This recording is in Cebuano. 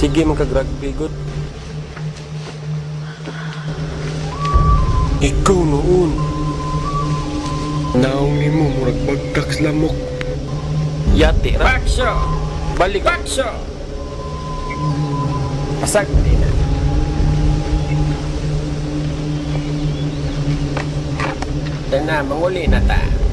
Sige man kag rugby gud. Ikaw noon. Naong nimo murag bagtak sa lamok. Yati ra. Baksyo! Balik. Baksyo! Pasag di na. Tana, manguli na ta.